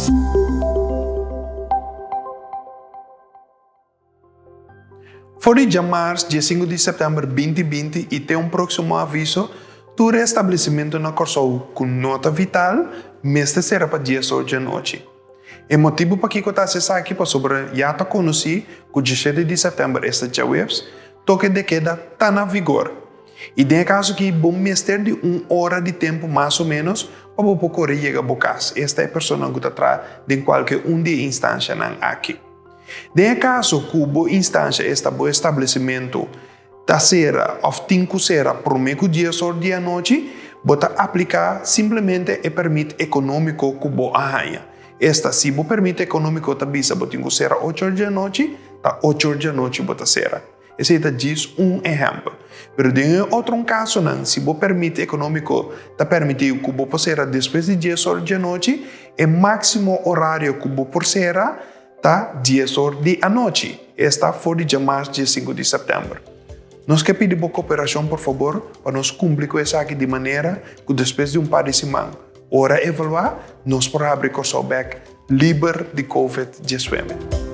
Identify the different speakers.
Speaker 1: For di djamars diesinku di sèptèmber 2020 i te un próksimo aviso, tur establesimentu na Kòrsou ku no ta vital mester sera pa dies or djanochi. E motibu pakiko ta hasi esaki pasobra ya ta konosí ku diesshete di sèptèmber esta djaweps toke de keda ta na vigor. I den e kaso aki bo mester di un ora di tempu mas o ménos pa bo por kore yega bo kas, esta e personanan ku ta traha den kualke un di e instanshanan aki. Den e kaso ku bo instansha, esta bo establesimentu, ta sera òf tin ku sera promé ku dies or di anochi, bo ta apliká simplemente e pèrmit ekonómiko ku bo a haña. Esta, si bo pèrmit ekonómiko ta bisa bo tin ku sera ocho or di anochi, ta ocho or di anochi bo ta sera. Esei ta djis un ehèmpel. Pero den e otro kasonan, si bo pèrmit ekonómiko ta pèrmití ku bo por sera despues di dies or di anochi, e máksimo orario ku bo por sera ta dies or di anochi, esta for di djamars diesinku di sèptèmber. Nos ke pidi bo koperashon por fabor pa nos kumpli ku esaki di manera ku despues di un par di siman, ora evaluá, nos por habri Kòrsou bèk liber di covid diesnuebe.